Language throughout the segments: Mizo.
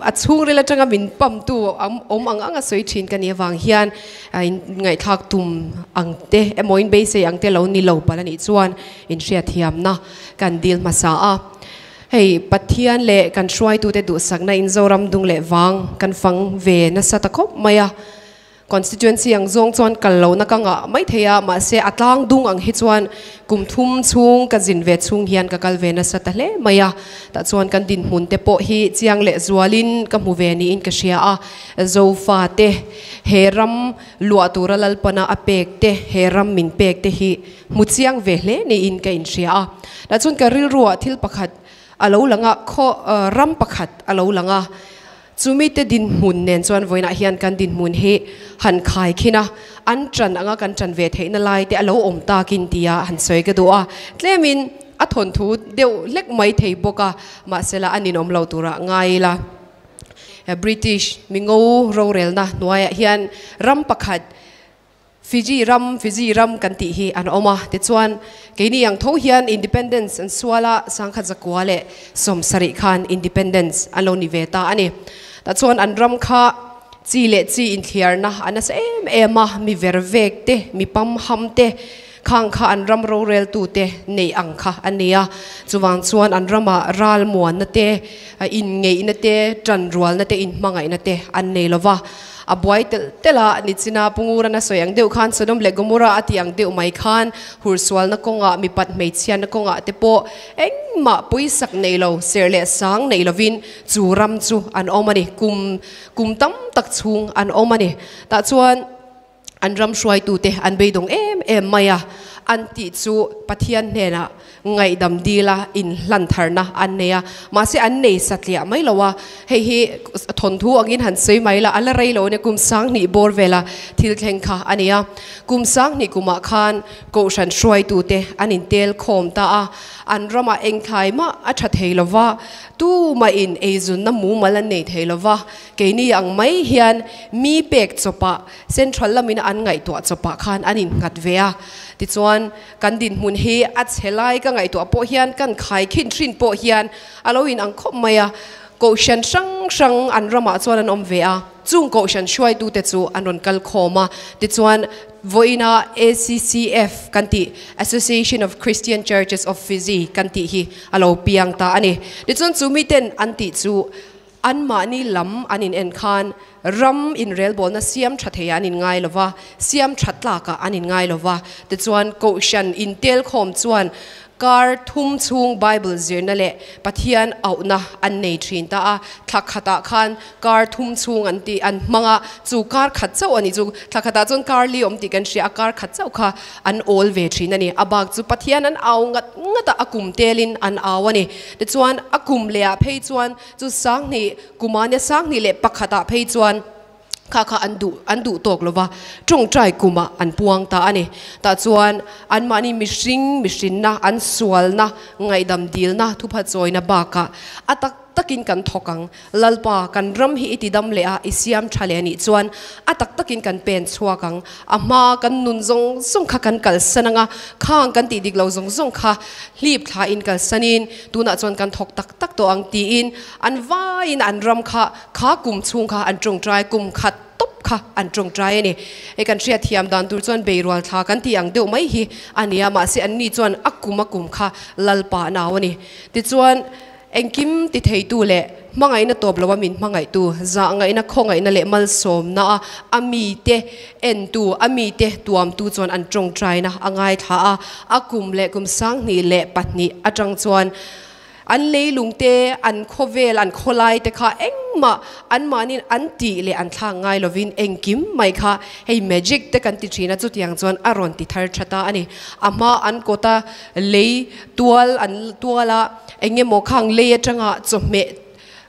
a chhungril atanga min pump tu awm ang ang a sawi thin ka nih avang hian in ngaihthlak tum ang te emaw in beisei ang te lo ni lo palh a nih chuan in hriatthiamna kan dil hmasa a. Hei Pathian leh kan hruaitute duhsakna in Zoram dung leh vang kan fang ve nasa ta khawp mai a. Constituency ang zawng chuan kal lohna ka ngah mai thei a, mahse a tlang dung ang hi chuan kum thum chhung ka zin ve chhung hian ka kal ve nasa ta hle mai a. Tah chuan kan dinhmun te pawh hi chiang leh zualin ka hmu ve niin ka hria a. Zofa te he ram luah tura Lalpana a pek te, he ram min pek te hi hmu chiang ve hle niin ka inhria a. Tah chuan ka rilruah thil pakhat a lo lang a, khaw ram pakhat a lo lang a. Chumite dinhmun nen chuan vawiinah hian kan dinhmun hi han khai khin a, an ṭan anga kan ṭan ve theihna lai te a lo awm takin tia han sawi ka duh a. Tlemin a thawnthu deuh hlek mai thei bawk a, mahsela a ninawm lo turah ngai ila. British mingo rorelna hnuaiah hian ram pakhat Fiji ram, Fiji ram kan tih hi an awm a, tichuan keini ang tho hian Independence an sual a, sangkhat zakua leh sawmsarih khan Independence an lo ni ve ta a ni. Tah chuan an ram kha chi leh chi inthliarna a nasa em em a, mi ver vek te, mi pam ham te khang kha an ram roreltu te neih ang kha a ni a, chuvang chuan an ramah ralmuanna te, inngeihna te, tanrualna te, inhmangaihna te an nei lo va. A buai telh telh a, nichina Pu Ngurana sawi ang deuh khan Sodom leh Gomorrah a tih ang deuh mai khan hursualna kawngah, mipat hmeichhiatna kawngah te pawh engmah pawisak nei lo, serh leh sang nei lovin chu ram chu an awm a ni. Kum kum tam tak chhung an awm a ni. Tah chuan an ram hruaitute an beidawng em em mai a, an tih chu Pathian hnenah ngaihdam dila inhlan tharna an nei a, mahse an nei satliah mai lo a, hei hi thawnthu angin han sawi mai la, a la rei lo ania, kum sanghnih bawr vela thil thleng kha a ni a, kum sanghnih kumah khan Kohhran hruaitute an intel khawm ta a, an ramah engthlai mah a tha thei lo va, tumahin eizunna mumal an nei thei lo va, keini ang mai hian mi pek chawpah Central lamin an ngaihtuah chawpah khan an innghat ve a, tichuan Kan dinhmun hi a chhe lai ka ngaihtuah pawh hian kan khaikhin hrin pawh hian a lo inang khawp mai a, Kohhran hrang hrang an ramah chuan an awm ve a, chung Kohhran hruaitute chu an rawn kal khawm a, tichuan vawiina ACCF kan tih Association of Christian Churches of Fiji kan tih hi a lo piang ta a ni. Tichuan chu miten an tih chu Anmahni lam an in en khan ram inrelbawlna siam tha theiah an in ngai lo va, siam tha tlakah an in ngai lo va. Tichuan, Kohhran intelkhawm chuan kar thum chhung Bible zirna leh Pathian auhna an nei thin ta a. Thla khatah khan kar thum chhung an ti an hmang a, chu kar khat chauh a ni chu. Thla khatah chuan kar li awm tih kan hria a, kar khat chauh kha an awl ve thin a ni. A bak chu Pathian an au ngat ngat a, a kum telin an au a ni. Tichuan, a kum lehah phei chuan Chu sanghnih kuma nia sanghnih leh pakhatah phei chuan kha kha an duh an duh tawk lo va, tawngtai kumah an puang ta a ni. Tah chuan anmahni mihring mihrinna, an sualna, ngaihdam dilna, thupha chawina bakah a tak takin kan thawk ang. Lalpa, kan ram hi i tidam leh a, i siam tha leh a nih chuan a tak takin kan pen chhuak ang. A hma kan nun zawng zawng kha kan kalsan ang a, khang kan tih dik lo zawng zawng kha hlip thlain kalsanin tunah chuan kan thawk tak tak tawh ang tiin an vaiin an ram kha kha kum chhung kha an tawngtai kum khat tawp kha an tawngtai a ni. Hei kan hriat thiam dan tur chuan beirual thla kan tih ang deuh mai hi a ni a, mahse an ni chuan a kum a kum kha Lalpa nau a ni. Tichuan engkim ti theitu leh hmangaihna tawp loa min hmangaihtu, zahngaihna, khawngaihna leh malsawmna a a mite entu, a mite tuamtu chuan an tawngtaina a ngaithla a, a kum leh kum 2002 atang chuan An leilung te, an khawvel, an khawlai te kha engmah anmahniin an tih leh an thlak ngai lovin engkim mai kha hei magic te kan ti thin a, chutiang chuan a rawn ti thar tha ta a ni. A hma an kawta lei tual an tual a, eng emaw khang lei atanga chawhmeh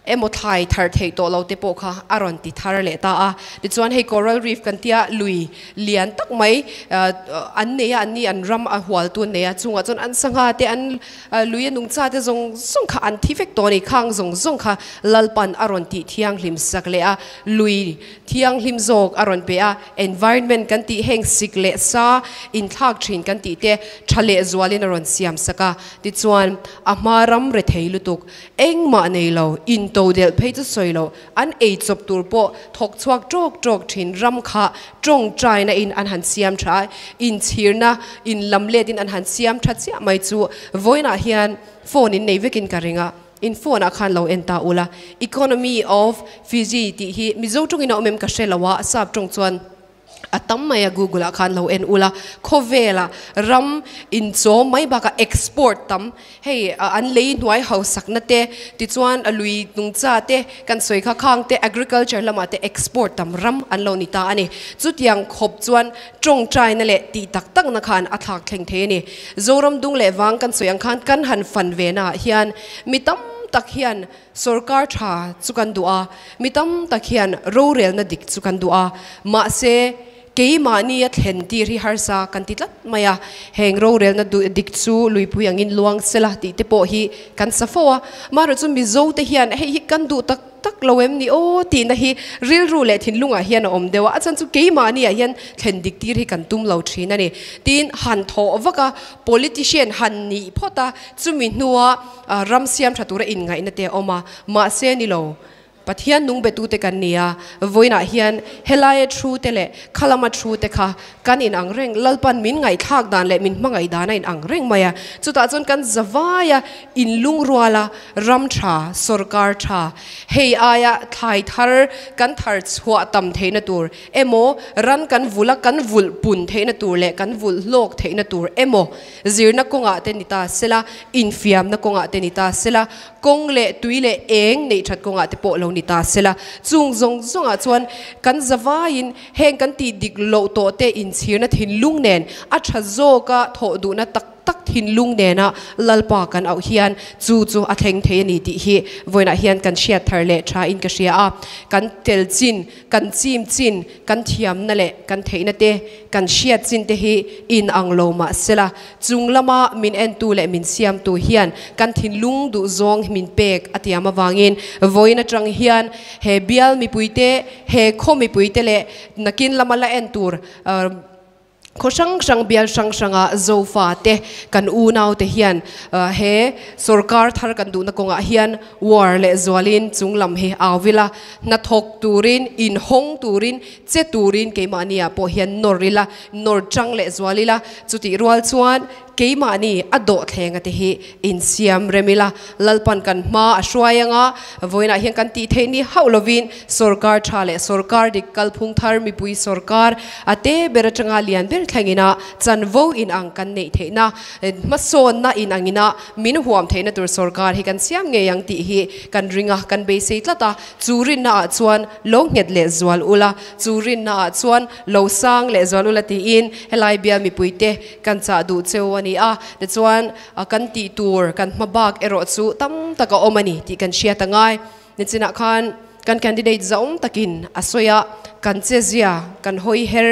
emaw thlai thar theih tawh lo te pawh kha a rawn ti thar leh ta a. Tichuan hei coral reef kan tia lui lian tak mai an nei a, anni an ram a hualtu an nei a, chungah chuan an sangha te an Lui a nungcha te zawng zawng kha an thi vek tawh a ni. Khang zawng zawng kha Lalpan a rawn tih thianghlim sak leh a, lui thianghlim zawk a rawn pe a. Environment kan tih heng sik leh sa inthlak thin kan tih te tha leh zualin a rawn siam sak a. Tichuan, a hma ram rethei lutuk, engmah nei lo, in intodelh phei chu sawi lo, an ei chawp tur pawh thawk chhuak tawk tawk thin ram kha tawngtaina in an han siam tha a, inchhirna in lam let in an han siam tha chiah mai chu vawiinah hian phone in nei vekin ka ring a, in phone ah khan lo en ta ula. Economy of Fiji tih hi Mizo tawngin a awm em ka hre lo a, sap tawng chuan. A tam mai a Google ah khan lo en ula, khawvela ram inchawm mai bakah export tam hei an lei hnuai hausakna te tichuan a lui nungcha te kan sawi kha khang te agriculture lamah te export tam ram an lo ni ta a ni. Chutiang khawp chuan tawngtaina leh tih tak takna khan a thlak thleng thei a ni. Zoram dung leh vang kan sawi ang khan kan han fan ve naah hian mi tam tak hian Sorkar tha chu kan duh a, mi tam tak hian rorelna dik chu kan duh a, mahse keimahni a thlen tir hi harsa kan ti tlat mai a, heng rorelna dik chu luipui angin luang sela tih te pawh hi kan sa fo a, marawh chu Mizo te hian hei hi kan duh tak tak lo em ni aw tihna hi rilru leh thinlungah hian a awm deuh a, a chhan chu keimahniah hian thlen dik tir hi kan tum lo thin a ni. Tin, han thawh vak a, politician han nih phawt a, chumi hnua Ram siam tha tura inngaihna te a awm a, mahse ni lo, Pathian nung betute kan ni a, vawiinah hian helaia thu te leh khalama thu te kha kan inang reng, Lalpan min ngaihthlak dan leh min hmangaih dan a inang reng mai a, chutah chuan kan zavaia inlungrual a, ram tha, sawrkar tha, hei aia thlai thar kan thar chhuah tam theihna tur emaw, ran kan vulh a kan vulh pun theihna tur leh kan vulh hlawk theihna tur emaw, Zirna kawngah te ni ta sela, infiamna kawngah te ni ta sela, kawng leh tui leh eng neih that kawngah te pawh lo ni ta sela. Chung zawng zawngah chuan kan zavaiin heng kan tih dik loh tawh te inchhirna thinlung nen a tha zawka thawh duhna tak tak thinlung nena Lalpa kan auh hian chu chu a thleng thei a ni tih hi vawiinah hian kan hriat thar leh tha in ka hria a. Kan tel chin, kan chim chin, Kan thiamna leh kan theihna te, kan hriat chin te hi in ang lo mah sela, chung lama min entu leh min siamtu hian kan thinlung duhzawng min pek a tiam avangin vawiin atang hian he bial mipuite, he khaw mipuite leh nakin lama la en tur Khaw hrang hrang bial hrang hranga Zofa te kan unau te hian he sorkar thar kan duhna kawngah hian war leh zualin chung lam hi au ila, hnathawk turin, inhawng turin, che turin keimahniah pawh hian nawr ila, nawr chang leh zual ila, chutih rual chuan Keimahni a dawhthlenga te hi insiam rem ila, Lalpan kan hma a hruai anga, vawiinah hian kan tih theih ni hauh lovin sawrkar tha leh sawrkar dik kalphung thar mipui sawrkar a te ber atanga lian ber thlengina chanvo inang kan neih theihna, hmasawnna inangina min huam theihna tur sawrkar hi kan siam ngei ang tih hi kan ring a, kan beisei tlat a, chu rinnaah chuan lo nghet leh zual ula, chu rinnaah chuan lo sang leh zual ula tiin helai bial mipuite Kan chah duh cheu a ni a, tichuan kan tih tur kan hma bak erawh chu tam tak a awm a ni tih kan hriat a ngai. Nichinah khan kan candidate zaum takin a sawi a, kan chezia, kan hawi her,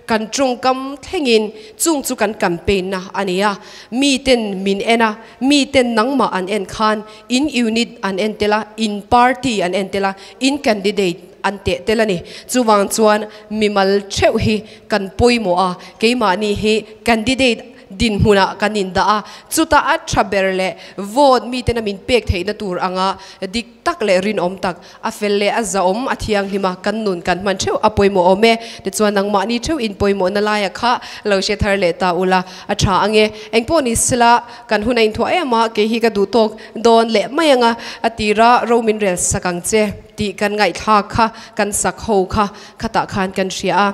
kan tawngkam thlengin chung chu kan campaign na a ni a. Miten min en a, miten nangmah an en khan in unit an en tel a, in party an en tel a, in candidate an teh tel a ni. Chuvang chuan mimal theuh hi Kan pawimawh a, keimahni hi candidate dinhmunah kan indah a, chutah a tha ber leh vote miten a min pek theihna tur anga dik tak leh rinawm tak, a fel leh a zahawm, a thianghlim a, kan nun kan hman theuh a pawimawh awm e. Tichuan nangmahni theuh inpawimawhna laiah kha lo hre thar leh ta ula a tha ange. Engpawh ni sela kan hun a inthuah em a, kei hi ka duh tawk dawn leh mai anga a tira ro min rel sak ang che tih kan ngaihthlak kha kan sak ho kha Khatah khan kan hria a,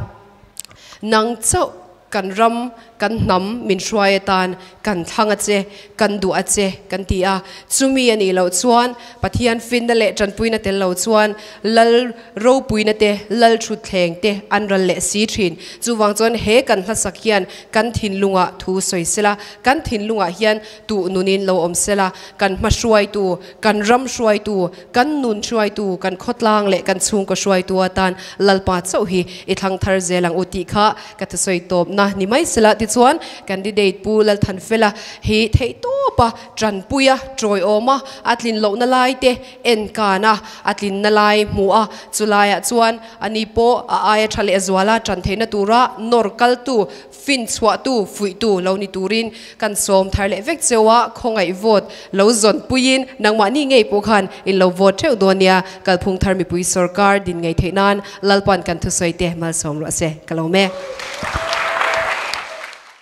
nang chauh kan ram, kan hnam min hruai atan kan thlang a che, kan duh a che kan ti a. Chumi a nih loh chuan Pathian finna leh tanpuina tel lo chuan Lal ropuina te, Lal thutthleng te an ral leh si thin. Chuvang chuan he kan hlasak hian kan thinlungah thu sawi sela, kan thinlungah hian tuh nunin lo awm sela, kan hma hruaitu, kan ram hruaitu, Kan nun hruaitu, kan khawtlang leh kan chhungkaw hruaitu atan Lalpa chauh hi i thlang thar zel ang u tih kha ka thusawi tawpna ni mai sela. Tichuan. chuan candidate Pu Lalthanfela hi theihtawpa tanpuia tawiawma a tlin lohna lai te en kana a tlinna lai hmu a chulaiah chuan ani pawh a aia tha leh zuala tan theihna tura nawr kaltu fin chhuahtu fuihtu lo ni turin kan sawm thar leh vek chewa khawngaih vote lo zawn puiin nangmahni ngei pawh khan in lo vote theuh dawn nia. Kalphung thar mipui sarkar din ngei theih nan Lalpan kan thusawi te malsawm rawh se. Ka lo me.